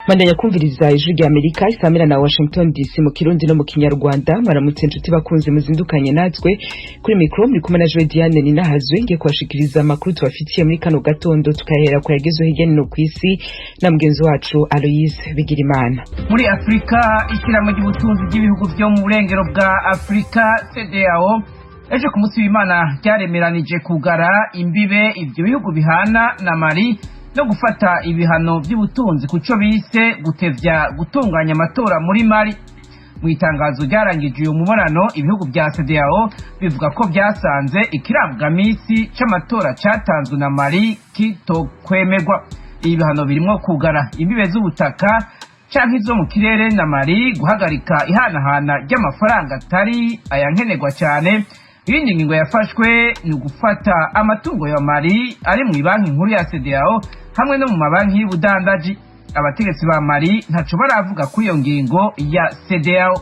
Bandanya kumviriza Ijwi rya Amerika isamira na Washington DC mu Kirundi no mu Kinyarwanda. Mwaramutse inshuti bakunze muzindukanye natwe. Kuri mikro muri kumwe na Joy Diane Ninahazwe, ngiye kubashikiriza amakuru tubafitiye muri kano gatondo, tukahera ku yagezweho hirya no hino kw'isi na mugenzi wacu Aloise Bigirimana. Muri Afurika, Ishyirahamwe ry'ubutunzi bw'ibihugu byo mu burengero bwa Afurika, CEDEAO, ejo ku munsi w'Imana ryaremeranije kugara imbibe ibyo bihugu bihana na Mali no gufata ibihano by'ubutunzi ku cyo bise gutevya gutunganya amatora muri Mali. Mu itangazo ryarangije uyu mubonano, ibihugu bya CEDEAO bivuga ko byasanze ikirangamisi c'amatora catanzwe na Mali kitokwemerwa. Ibi bihano birimwo kugara imbibe z'ubutaka canke izo mu kirere na Mali, guhagarika ihanahana ry'amafaranga atari ayankenerwa cyane. Iyindi ngingo yafashwe ni ugufata amatungo ya Mali ari mu banki nkuru ya CEDEAO hamwe no mu mabanki y'ubudandaji. Abategetsi ba Mali ntaco baravuga kuri iyo ngingo ya CEDEAO.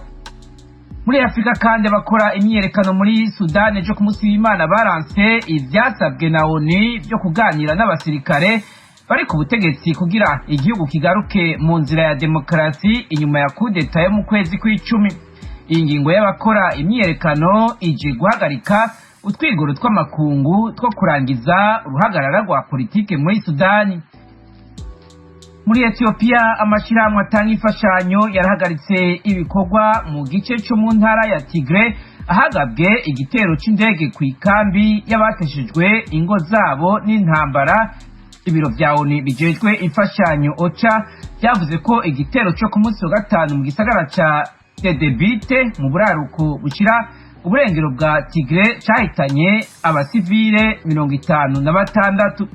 Muri Afurika kandi, abakora imyiyerekano muri Sudani ejo ku munsi w'Imana baranse ivyasabwe na ONU byo kuganira n'abasirikare bari ku butegetsi kugira igihugu kigaruke mu nzira ya demokarasi inyuma ya kudeta yo mu kwezi kw'icumi. Iyi ngingo y'abakora imyiyerekano ije guhagarika utwigoro tw'amakungu two kurangiza uruhagarara rwa politike muri Sudani. Muri Etiyopiya, amashyirahamwe atanga imfashanyo yarahagaritse ibikorwa mu gice cyo mu ntara ya Tigre ahagabwe igitero c'indege ku ikambi y'abateshejwe ingo zabo n'intambara. Ibiro vya ONU bijejwe imfashanyo, OCHA, byavuze ko igitero co ku munsi wa gatanu mu gisagara ca Dedebite mu buraruko bushira uburengero bwa Tigre cahitanye abasivile 56.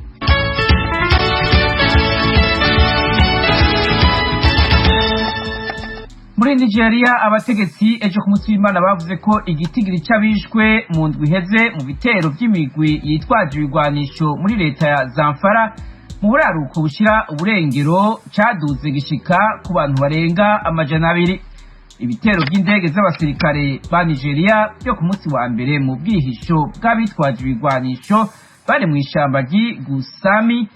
Muri Nigeria, abategetsi ejo ku munsi w'Imana bavuze ko igitigiri c'abishwe mu ndwi iheze mu bitero vy'imigwi yitwaje ibigwanisho muri leta ya Zamfara mu buraruko bushira uburengero caduze gishika ku bantu barenga 200. Ibitero by'indege z'abasirikare ba Nigeria byo ku munsi wa mbere mu bwihisho bw'abitwaje ibigwanisho bari mu ishamba ry'i Gusami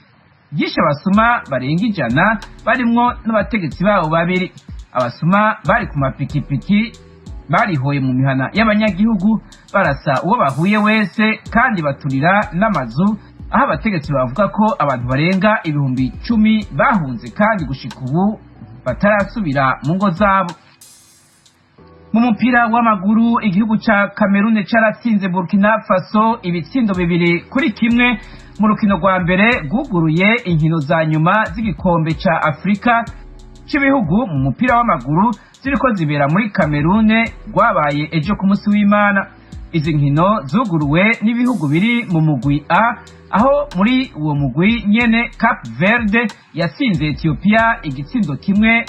ryishe abasuma barenga 100, barimwo n'abategetsi babo babiri. Abasuma bari ku mapikipiki barihoye mu mihana y'abanyagihugu, barasa uwo bahuye wese kandi baturira n'amazu, aho abategetsi bavuga ko abantu barenga 10,000 bahunze kandi gushika ubu batarasubira mu ngo zabo. Mu mupira w'amaguru, igihugu ca Kamerune caratsinze Burkina Faso ibitsindo 2-1 mu rukino rwa mbere rwuguruye inkino za nyuma z'igikombe ca Afurika c'ibihugu mu mupira w'amaguru ziriko zibera muri Kamerune, rwabaye ejo ku munsi w'Imana. Izi nkino zuguruwe n'ibihugu biri mu mugwi A, aho muri uwo mugwi nyene Cap Verde yatsinze Ethiopia igitsindo 1-0.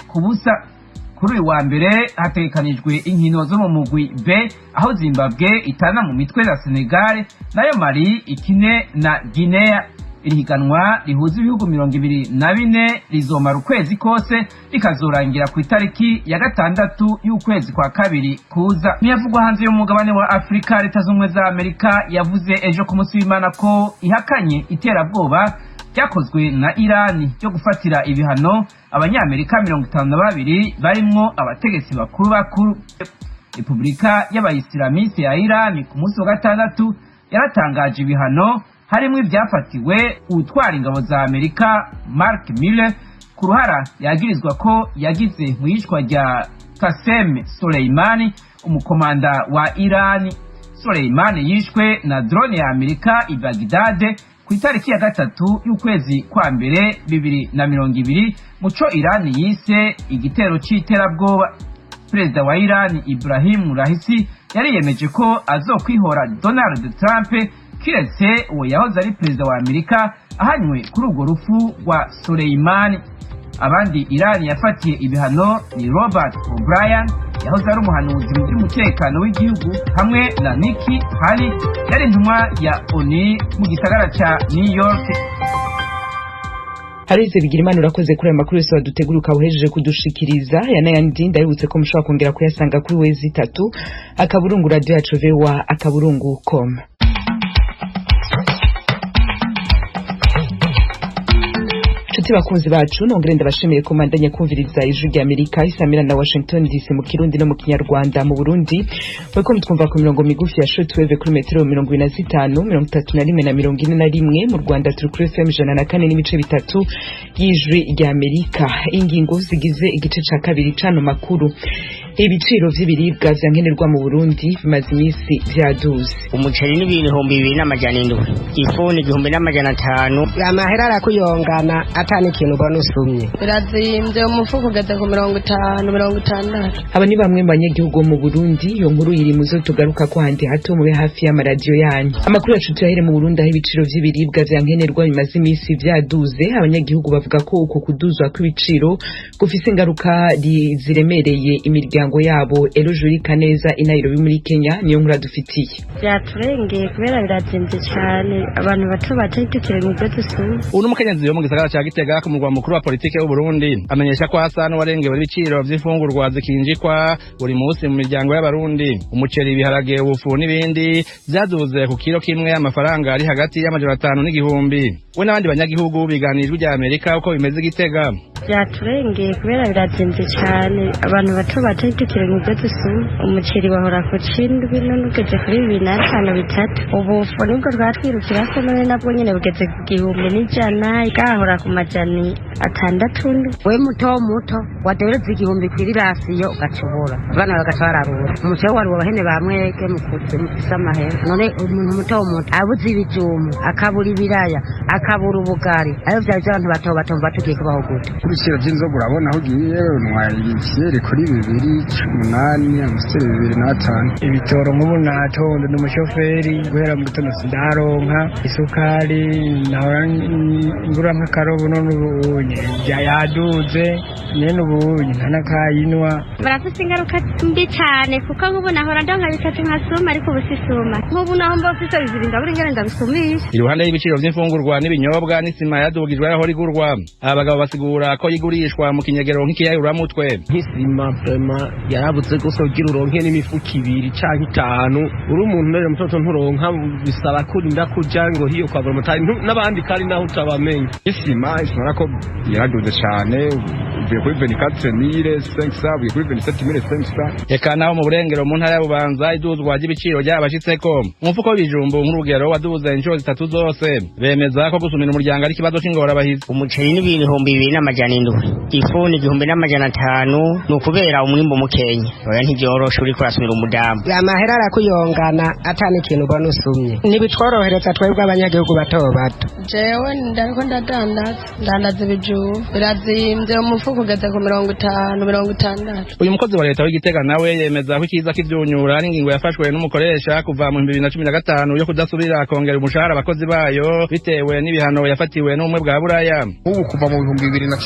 Kuri uyu wa mbere hategekanijwe inkino zo mu mugwi B, aho Zimbabwe itana mu mitwe na Senegal, nayo Mali ikine na Guinea. Iri higanwa rihuza ibihugu 24 rizomara ukwezi kose, rikazorangira ku itariki ya 6 y'ukwezi kwa kabiri kuza. Niyavugwa hanze y'umugabane wa Afurika, Leta z'Ubumwe za Amerika yavuze ejo ku munsi w'Imana ko ihakanye iterabwoba ryakozwe na Irani ryo gufatira ibihano Abanyamerika 52 barimwo abategetsi bakuru bakuru. Repubulika y'Abayisilamiste ya Irani ku munsi wa gatandatu yaratangaje ibihano, harimo ibyafatiwe utwara ingabo za Amerika Mark Miller ku ruhara yagirizwa ko yagize mu yicwa rya Kasem Soleimani, umukomanda wa Irani. Soleimani yishwe na drone ya Amerika i Bagdad ku itariki ya 3 y'ukwezi kwa mbere 2020, muco Irani yise igitero c'iterabwoba. Perezida wa Irani Ibrahim Raisi yariyemeje ko azokwihora Donald Trump kiretse uwo yahoze ari perezida wa Amerika ahanywe kuri urwo rupfu rwa Soleimani. Abandi Irani yafatiye ibihano ni Robert O'Brien yahoze ari umuhanuzi mu by'umutekano w'igihugu, hamwe na Nikki Haley yari intumwa ya ONU mu gisagara ca New York. Aloise Bigirimana, urakoze kuri ayo makuru yose wadutegura ukaba uhejeje kudushikiriza. Aya n'ayandi ndabibutse ko mushobora kongera kuyasanga kuri www.radioyacuvoa.com. Nshuti bakunzi bacu, nongere ndabashimiye ko mandanya kumviriza Ijwi rya Amerika isamira na Washington DC mu Kirundi no mu Kinyarwanda. Mu Burundi muriko mutwumva ku mirongo migufi ya shortwave kuri metero 25, 31 na 41. Mu Rwanda turi kuri FM 104.3 y'Ijwi rya Amerika. Ingingo zigize igice ca kabiri cano makuru: ibiciro vy'ibiribwa vya nkenerwa mu Burundi bimaze iminsi vyaduze. Umuceri ni 2700, ifu ni 1500. Amahera arakuyongana ata n'ikintu ubona usumye. Birazimvye, umufuko ugeze ku 50, 60. Aba ni bamwe mu banyagihugu bo mu Burundi. Iyo nkuru iri muzo tugaruka ko handi hato, mube hafi y'amaradiyo yanyu. Amakuru yacu tuyahere mu Burundi, aho ibiciro vy'ibiribwa vya nkenerwa bimaze iminsi vyaduze. Abanyagihugu bavuga ko uko kuduzwa kw'ibiciro gufise ingaruka ziremereye imiryango yabo. Eloge Kaneza i Nairobi muri Kenya niyo nkuru adufitiye. Byaturengeye kubera birazimvye cyane, abantu bato bato tukiri mu byo dusuma. Uno mukenyezi wo mu gisagara ca Gitega, ku murwa mukuru wa politike w'u Burundi, amenyesha ko asa n'uwarengewe n'ibiciro vy'imfungurwa zikinjikwa buri munsi mu miryango y'Abarundi. Umuceri, ibiharage, ubufu n'ibindi vyaduze ku kiro kimwe amafaranga ari hagati y'500 n'igihumbi. We n'abandi banyagihugu biganira Ijwi rya Amerika uko bimeze i Gitega. Byaturengeye kubera birazimvye cyane, abantu bato bato tukiri mu byo dusuma. Umuceri wahora ku cindwi, none ugeze kuri 2500, 3. Ubufu nibwo twatwirukira ko none nabwo nyene bugeze ku 1100, bwahora ku 600. We muto muto wadereza 1000 kw'irasiyo ugacubura abana bagaca bararura umuceri wari wabahene bamwege mukuze mufise amahera. None umuntu muto muto abuze ibijumbu, akabura ibiraya, akabura ubugari, ayo vyari vy'abantu bato bato, batugiye kubaho gute? Ibiciro by'inzoga, urabona aho ugiye unywa ikiyeri kuri 2.8, amusiteri 2.5. Ibitoro nk'ubu natonze, ni umushoferi, guhera mu gitondo sindaronka isukari, nahora ngura nk'akarobo, none ubunye yaduze nyene, ubunye nta n'akayinwa. Barafise ingaruka mbi cyane, kuko nk'ubu nahora ndonka bitatu nkasuma, ariko ubu sisuma. Nk'ubu naho mba mfise bibiri ndabura ingene ndabisumisha. Iruhande y'ibiciro vy'imfungurwa n'ibinyobwa, n'isima yadugijwe aho rigurwa. Aba bagabo basigura ko yigurishwa mu kinyegero nk'ikiyayuramutwe. Nk'isima vraiment yarabuze gose, kugira uronke n'imifuko ibiri canke itanu uri umuntu rero mutoto nturonka, bisaba ko urinda kuja ngo hiyo kwa buramatari n'abandi kandi naho utabamenya. Isima nako yaraduze cane, uvuye kuri 24 500 uvuye kuri 27 500. Eka naho mu Burengero mu ntara ya Bubanza, iduzwa ry'ibiciro ryabashitseko. Umufuko w'ibijumbu nk'urugero waduze inshuro zitatu zose. Bemeza ko gusumira umuryango ari ikibazo c'ingorabahizi. Umuceri ni 2700, ifu ni 1500. Ni ukubera umwimbu mukenya. Oya, ntivyoroshe uriko urasumira umudamu. Amahera arakuyongana ata n'ikintu ubona usumye. Ntibitworohereza twebwe abanyagihugu bato bato. Jewe ndariko ndadandaza, ndandaza ibijumbu, birazimvye, umufuko ugeze ku 50, 60. Uyu mukozi wa leta w'Igitega nawe yemeza ko ikiza k'ivyunyura n'ingingo yafashwe n'umukoresha kuva mu 2015 yo kudasubira kongera umushahara abakozi bayo, bitewe n'ibihano yafatiwe n'Ubumwe bwa Buraya. Ubu kuva mu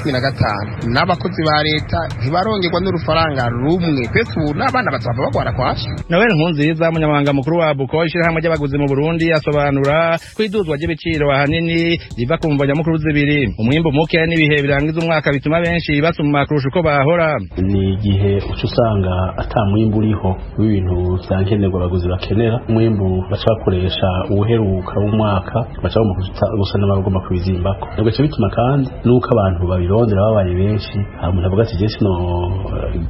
2015 n'abakozi ba leta ntibarongerwa n'urufaranga rumwe. Twese ubu n'abana bazava bagwara kwashi. Noel Nkunziza, umunyamabanga mukuru wa Buko, ishirahamwe ry'abaguzi mu Burundi, asobanura ko iduzwa ry'ibiciro ahanini riva ku mvo nyamukuru zibiri: umwimbu muke n'ibihe birangiza umwaka bituma benshi basuma kurusha uko bahora. Ni igihe uca usanga ata mwimbu uriho w'ibintu vya nkenerwa abaguzi bakenera. Umwimbu baca bakoresha uwuheruka w'umwaka, baca bagomba gusa n'abagomba kubizimbako. Bigaca bituma kandi nuko abantu babirondera babaye benshi. Hari umuntu avuga ati: "Je sino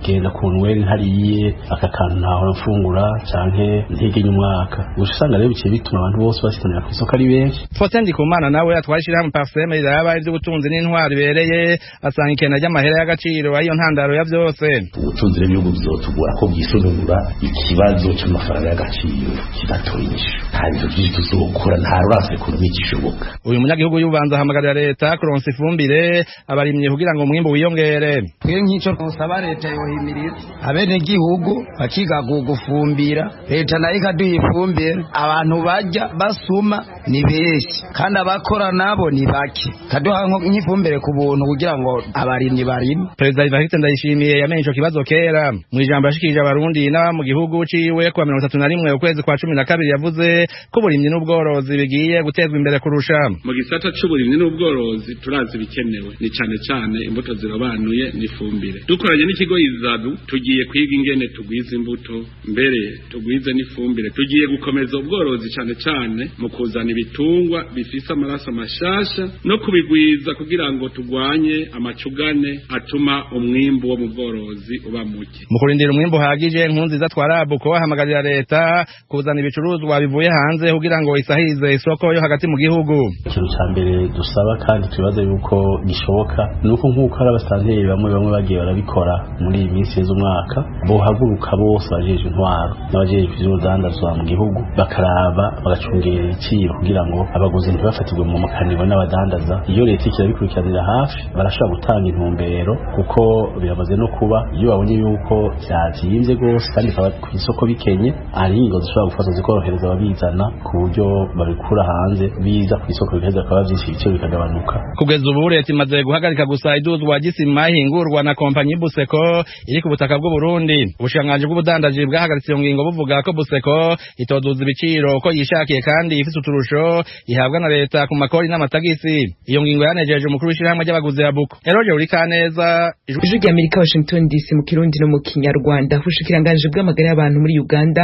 genda ku nweri ntariye aka kantu, ntahora mfungura canke ntegenya umwaka." Uca usanga rero biciye bituma abantu bose basitanira ku isoko ari benshi. Faustin Ndikumana nawe atwara ishirahamwe Parseme riraba ivy'ubutunzi n'intwaro ibereye, asanga ikena ry'amahera y'agaciro ariyo ntandaro ya vyose. Ubutunzi n'ibihugu bizotugora ko bwisununura ikibazo c'amafaranga y'agaciro kidatoye inyishu. Nta bintu vyinshi tuzokora, nta relance économique ishoboka. Uyu munyagihugu y'Ububanza ahamagarira leta kuronsa ifumbire abarimyi kugira ngo umwimbu wiyongere. Twe nk'ico twosaba leta, yohimiriza abenegihugu bakiga gufumbira, leta nayo ikaduha ifumbire. Abantu barya basuma ni benshi kandi abakora nabo ni bake, kaduha nk'ifumbire ku buntu kugira ngo abarimyi ntibarima. Perezida Evariste Ndayishimiye yamenye ico kibazo kera. Mu ijambo yashikirije abarundi n'aba mu gihugu ciwe kuwa 31 ukwezi kwa 12, yavuze ko uburimyi n'ubworozi bigiye gutezwa imbere kurusha. Mu gisata c'uburimyi n'ubworozi turazi ibikenewe, ni cane cane imbuto zirobanuye n'ifumbire. Dukoranye n'ikigo IZABU tugiye kwiga ingene tugwiza imbuto, mbere tugwize n'ifumbire. Tugiye gukomeza ubworozi cane cane mu kuzana ibitungwa bifise amaraso mashasha no kubigwiza kugira ngo tugwanye amacugane atuma umwimbu wo mu bworozi uba muke. Mu kurindira umwimbu uhagije, Nkurunziza twarabuko ahamagarira leta kuzana ibicuruzwa bivuye hanze kugira ngo isahize isoko yo hagati mu gihugu. Ikintu ca mbere dusaba kandi twibaza yuko gishoboka nuko nk'uko ari abasanteri bamwe bamwe bagiye barabikora muri iyi minsi y'umwaka, bohaguruka bose abajejwe intwaro n'abajejwe ivy'urudandazwa mu gihugu, bakaraba bagacungera ibiciro kugira ngo abaguzi ntibafatirwe mu makaniro n'abadandaza. Iyo leta ikirabikurikiranira hafi, barashobora gutanga intumbero, kuko biramaze no kuba iyo babonye yuko vyazimvye rwose kandi bikaba ku isoko bikenye, hari ingingo zishobora gufata zikorohereza ababizana ku buryo babikura hanze biza ku isoko, bigaheza bikaba vyinshi, ibiciro bikagabanuka. Kugeza ubu leta imaze guhagarika gusa iduzwa ry'isima ihingurwa na kompanyi Buseko iri ku butaka bw'u Burundi. Ubushikiranganji bw'ubudandaji bwahagaritse iyo ngingo buvuga ko Buseko itoduza ibiciro uko yishakiye kandi ifise uturusho ihabwa na leta ku makori n'amatagisi. Iyo ngingo yanejeje umukuru w'ishirahamwe ry'abaguzi ya Buko, Eroje Urikaneza. Ijwi ry'Amerika, Washington DC, mu Kirundi no mu Kinyarwanda. Ubushikiranganji bw'amagara y'abantu muri Uganda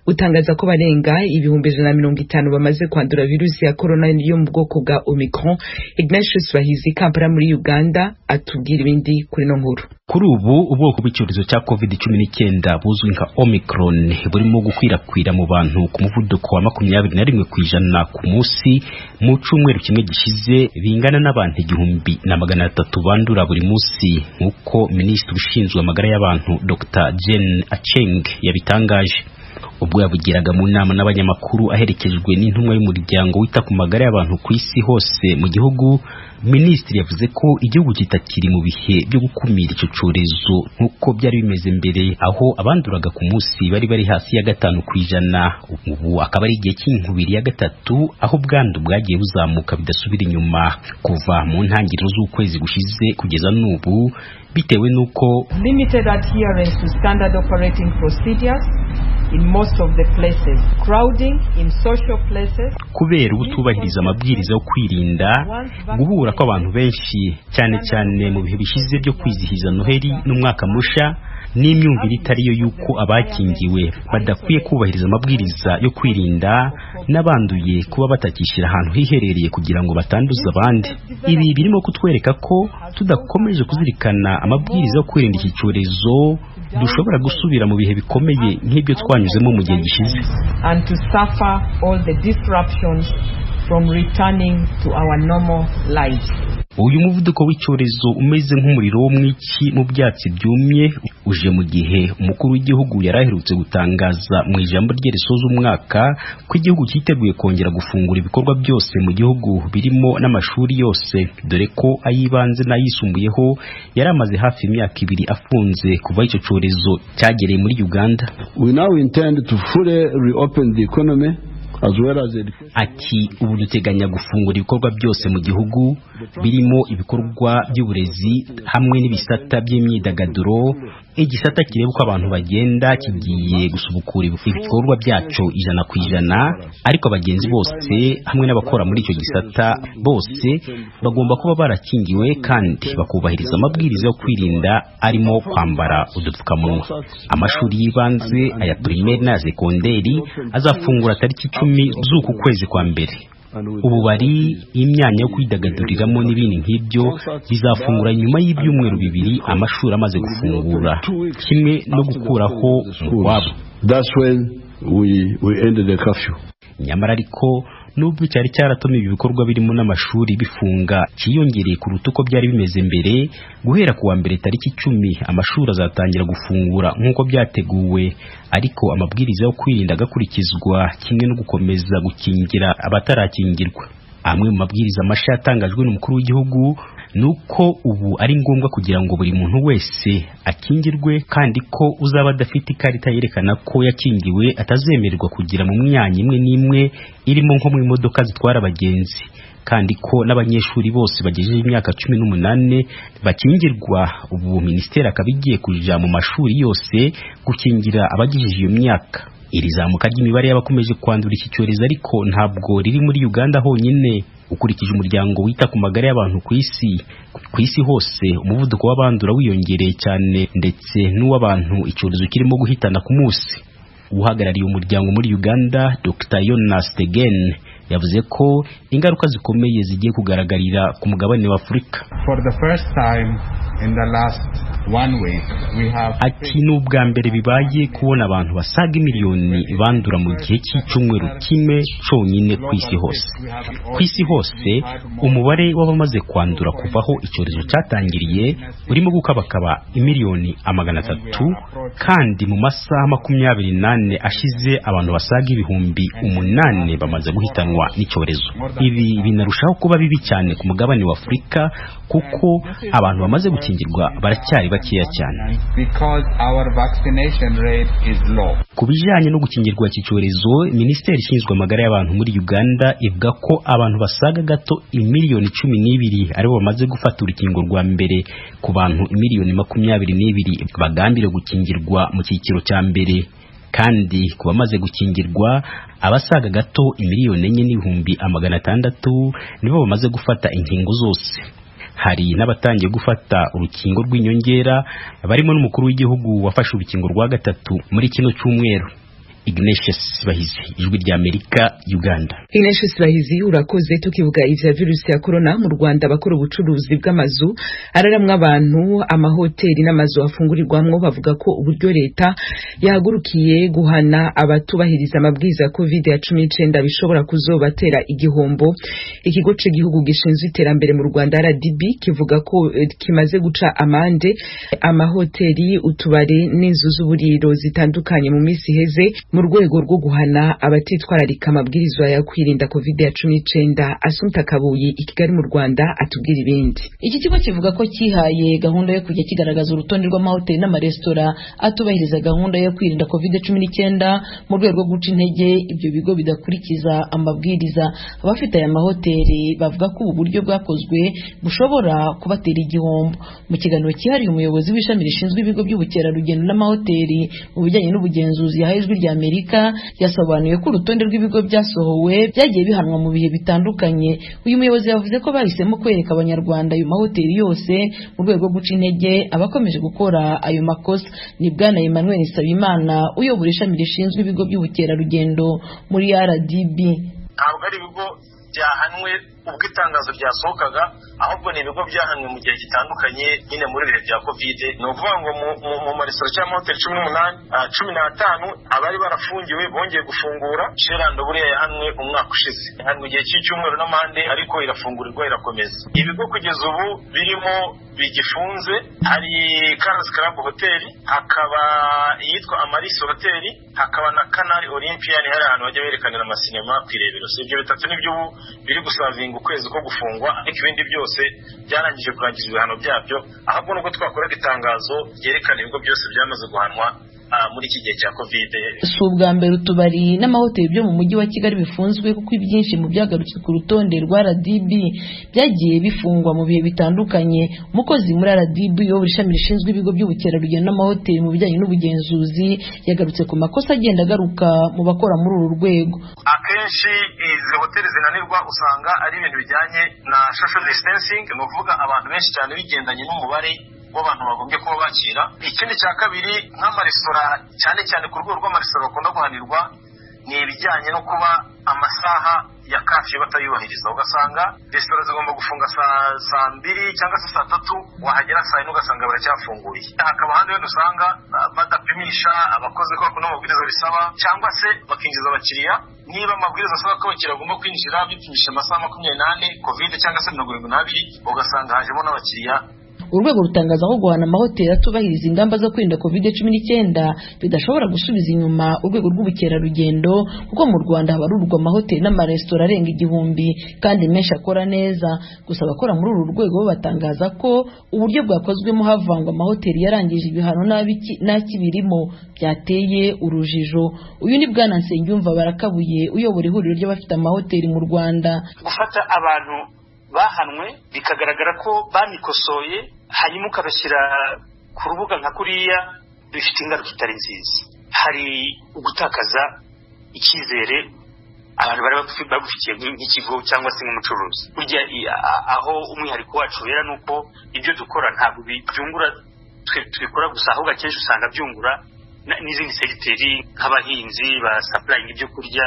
butangaza ko barenga 150,000 bamaze kwandura virusi ya corona yo mu bwoko bwa Omicron. Ignatius Bahizi, Kampala muri Uganda, atubwira ibindi kuri no nkuru. Kuri ubu ubwoko bw'icyorezo cya COVID-19 buzwi nka Omicron burimo gukwirakwira mu bantu ku muvuduko wa 21% ku munsi mu cyumweru kimwe gishize, bingana n'abantu 1,300 bandura buri munsi, nk'uko minisitiri ushinzwe amagara y'abantu Dr Jane Acheng yabitangaje ubwo yavugiraga mu nama n'abanyamakuru aherekejwe n'intumwa y'umuryango wita ku magara y'abantu ku isi hose mu gihugu. Minisitiri yavuze ko igihugu kitakiri mu bihe byo gukumira icyo cyorezo nk'uko byari bimeze mbere, aho abanduraga ku munsi bari hasi ya 5%. Ubu akaba ari igihe cy'inkubiri ya gatatu, aho ubwandu bwagiye buzamuka bidasubira inyuma kuva mu ntangiriro z'ukwezi gushize kugeza n'ubu, bitewe n'uko limited adherence to standard operating procedures in most of the places, crowding in social places, kubera ubutubahiriza amabwiriza yo kwirinda guhura kw'abantu benshi, cyane cyane mu bihe bishize byo kwizihiza Noheli n'umwaka musha, n'imyumvire itari yo y'uko abakingiwe badakwiye kubahiriza amabwiriza yo kwirinda, n'abanduye kuba batakishyira ahantu hiherereye kugira ngo batanduza abandi. Ibi birimo kutwereka ko tudakomeje kuzirikana amabwiriza yo kwirinda iki cyorezo, dushobora gusubira mu bihe bikomeye nk'ibyo twanyuzemo mu gihe gishize. and to suffer all the disruptions from returning to our normal lives. Uyu muvuduko w'icyorezo umeze nk'umuriro wo mwiki mu byatsi byumye uje mu gihe umukuru w'igihugu yari aherutse gutangaza mu ijambo rye risoza umwaka ko igihugu cyiteguye kongera gufungura ibikorwa byose mu gihugu, birimo n'amashuri yose, dore ko ay'ibanze n'ayisumbuyeho yari amaze hafi imyaka 2 afunze kuva icyo cyorezo cyagereye muri Uganda. We now intend to fully reopen the economy. Ati ubu duteganya gufungura ibikorwa byose mu gihugu, birimo ibikorwa by'uburezi hamwe n'ibisata by'imyidagaduro. Igisata kireba uko abantu bagenda kigiye gusubukura ibikorwa byacu 100%, ariko abagenzi bose hamwe n'abakora muri icyo gisata bose bagomba kuba barakingiwe kandi bakubahiriza amabwiriza yo kwirinda, arimo kwambara udupfukamunwa. Amashuri y'ibanze, aya primaire n'aya sekonderi azafungura tariki 10 z'uku kwezi kwa mbere. Ububari, imyanya yo kwidagaduriramo n'ibindi nk'ibyo bizafungura nyuma y'ibyumweru 2 amashuri amaze gufungura, kimwe no gukuraho umukwabo. Nyamara ariko nubwo cyari cyaratumye ibi bikorwa birimo n'amashuri bifunga cyiyongereye kuruta uko byari bimeze mbere, guhera ku wa mbere tariki 10 amashuri azatangira gufungura nk'uko byateguwe, ariko amabwiriza yo kwirinda agakurikizwa kimwe no gukomeza gukingira abatarakingirwa. Amwe mu mabwiriza mashya yatangajwe n'umukuru w'igihugu ni uko ubu ari ngombwa kugira ngo buri muntu wese akingirwe, kandi ko uzaba adafite ikarita yerekana ko yakingiwe atazemererwa kugira mu myanya imwe n'imwe irimo nko mu modoka zitwara abagenzi, kandi ko n'abanyeshuri bose bagejeje imyaka 18 bakingirwa. Ubu minisiteri akaba igiye kuja mu mashuri yose gukingira abagejeje iyo myaka. Iri zamuka ry'imibare y'abakomeje kwandura iki cyorezo ariko ntabwo riri muri Uganda honyine. Ukurikije umuryango wita ku magara y'abantu ku isi hose, umuvuduko w'abandura wiyongereye cyane ndetse n'uw'abantu icyorezo kirimo guhitana ku munsi. Uhagarariye umuryango muri Uganda, Dr Jonas Tegen, yavuze ko ingaruka zikomeye zigiye kugaragarira ku mugabane wa Afurika. For the first time in the last 1 week we have. Ati ni ubwa mbere bibaye kubona abantu basaga miliyoni bandura mu gihe cy'icyumweru kimwe cyonyine ku isi hose. Ku isi hose umubare w'abamaze kwandura kuva aho icyorezo cyatangiriye urimo gukabakaba miliyoni 300, kandi mu masaha 24 ashize abantu basaga 8,000 bamaze guhitanwa n'icyorezo. Ibi binarushaho kuba bibi cyane ku mugabane wa Afurika kuko abantu bamaze gukingirwa baracyari bakeya cyane. Because our vaccination rate is low. Ku bijyanye no gukingirwa iki cyorezo, minisiteri ishinzwe amagara y'abantu muri Uganda ivuga ko abantu basaga gato miliyoni 12 aribo bamaze gufata urukingo rwa mbere ku bantu miliyoni 22 bagambiriye gukingirwa mu cyiciro cya mbere, kandi ku bamaze gukingirwa abasaga gato 4,600,000 nibo bamaze gufata inkingo zose. Hari n'abatangiye gufata urukingo rw'inyongera barimo n'umukuru w'igihugu wafashe urukingo rwa gatatu muri kino cyumweru. Ignatius Bahizi, Ijwi rya Amerika, Uganda. Ignatius Bahizi, urakoze. Tukivuga ivya virusi ya corona mu Rwanda, abakora ubucuruzi bw'amazu araramwe abantu, amahoteli n'amazu afungurirwamwo bavuga ko uburyo leta yahagurukiye guhana abatubahiriza amabwiriza ya COVID-19 bishobora kuzobatera igihombo. Ikigo c'igihugu gishinzwe iterambere mu Rwanda RDB kivuga ko kimaze guca amande amahoteli, utubari n'inzu z'uburiro zitandukanye mu minsi iheze mu rwego rwo guhana abatitwararika amabwirizwa ya kwirinda COVID-19. Asumta Kabuyi i Kigali mu Rwanda atubwira ibindi. Iki kigo kivuga ko kihaye gahunda yo kujya kigaragaza urutonde rw'amahoteli n'amaresitora atubahiriza gahunda yo kwirinda COVID-19 mu rwego rwo guca intege ibyo bigo bidakurikiza amabwiriza. Abafite aya mahoteli bavuga ko ubu buryo bwakozwe bushobora kubatera igihombo. Mu kiganiro cyihariye umuyobozi w'ishami rishinzwe ibigo by'ubukerarugendo n'amahoteli mu bijyanye n'ubugenzuzi yahaye Ijwi rya Amerika yasobanuye ko urutonde rw'ibigo byasohowe byagiye bihanwa mu bihe bitandukanye. Uyu muyobozi yavuze ko bahisemo kwereka abanyarwanda ayo mahoteli yose mu rwego rwo guca intege abakomeje gukora ayo makosa. Ni Bwana Emmanuel Nsabimana uyobora ishami rishinzwe ibigo by'ubukerarugendo muri RDB. Ntabwo ari ibigo byahanwe ubwo itangazo ryasohokaga, ahubwo ni ibigo byahanwe mu gihe gitandukanye nyine muri bihe bya covid. Ni ukuvuga ngo mu maresitora cyangwa amahoteli 18, 15 abari barafungiwe bongeye gufungura. Sherando buriya yahanwe umwaka ushize, yahanwe igihe cy'icyumweru n'amande, ariko irafungurirwa irakomeza. Ibigo kugeza ubu birimo bigifunze hari Carlos Club Hotel, hakaba iyitwa Amaris Hotel, hakaba na Canal Olympian, hari ahantu bajya berekanira amasinema ku irebero. So ibyo bitatu nibyo ubu biri gusavinga ukwezi ko gufungwa, ariko ibindi byose byarangije kurangiza ibihano byabyo. Ahubwo nubwo twakoraga itangazo ryerekana ibigo byose byamaze guhanwa muri iki gihe cya covid. Si ubwa mbere utubari n'amahoteli byo mu mujyi wa Kigali bifunzwe, kuko ibyinshi mu byagarutse ku rutonde rwa RDB byagiye bifungwa mu bihe bitandukanye. Umukozi muri RDB uyobora ishami rishinzwe ibigo by'ubukerarugendo n'amahoteli mu bijyanye n'ubugenzuzi yagarutse ku makosa agenda agaruka mu bakora muri uru rwego. Akenshi izi hoteli zinanirwa usanga ari ibintu bijyanye na social distancing, ni ukuvuga abantu benshi cyane bigendanye n'umubare w'abantu bagombye kuba bakira. Ikindi cya kabiri, nk'amaresitora cyane cyane ku rwego rw'amaresitora bakunda guhanirwa ni ibijyanye no kuba amasaha ya kafi batayubahiriza. Ugasanga resitora zigomba gufunga saa mbiri cyangwa se saa tatu, wahagera saa yine ugasanga baracyafunguye. Hakaba ahandi wenda usanga badapimisha abakozi ko bakunda amabwiriza bisaba, cyangwa se bakinjiza abakiriya. Niba amabwiriza asaba ko abakiriya bagomba kwinjira bipimisha amasaha 24 covid cyangwa se 72, ugasanga hajemo n'abakiriya. Urwego rutangaza ko guhana amahoteli atubahiriza ingamba zo kwirinda COVID-19 bidashobora gusubiza inyuma urwego rw'ubukerarugendo, kuko mu Rwanda habarurwa amahoteli n'amaresitora arenga 1000 kandi menshi akora neza. Gusa abakora muri uru rwego bo batangaza ko uburyo bwakozwemo havangwa amahoteli yarangije ibihano n'akibirimo byateye urujijo. Uyu ni Bwana Nsengiyumva Barakabuye uyobora ihuriro ry'abafite amahoteli mu Rwanda. Gufata abantu bahanwe bikagaragara ko banikosoye hanyuma ukabashyira ku rubuga nka kuriya bifite ingaruka itari nziza. Hari ugutakaza icyizere abantu bari bagufitiye nk'ikigo cyangwa se nk'umucuruzi. Burya aho umwihariko wacu wera ni uko ibyo dukora ntabwo byungura tubikora gusa, ahubwo akenshi usanga byungura n'izindi segiteri nk'abahinzi ba sapurayinga ibyo kurya.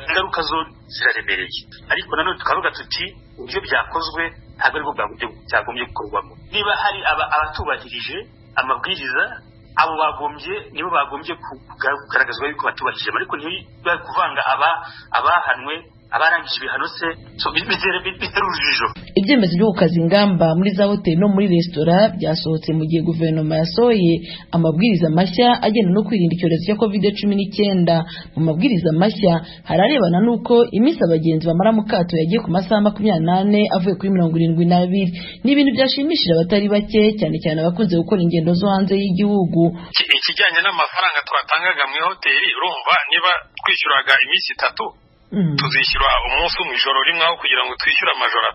Ingaruka zo ziraremereye, ariko nanone tukavuga tuti uburyo byakozwe ntabwo aribwo byagombye gukorwamo. Niba hari abatubahirije amabwiriza, abo bagombye nibo bagombye kugaragazwa yuko batubahirije, ariko ntibari kuvanga abahanwe abarangije ibihano se bitera urujijo. Ibyemezo byo gukaza ingamba muri za hoteli no muri resitora byasohotse mu gihe guverinoma yasohoye amabwiriza mashya agenda no kwirinda icyorezo cya COVID-19. Mu mabwiriza mashya hari arebana n'uko iminsi abagenzi bamara mu kato yagiye ku masaha 24 avuye kuri 72. Ni ibintu byashimishije abatari bake, cyane cyane abakunze gukora ingendo zo hanze y'igihugu. Ikijyanye n'amafaranga twatangaga mu ihoteli, urumva niba twishyuraga iminsi 3 tuzishyura umunsi umwe ijoro rimwe aho kugira ngo twishyure amajoro 3.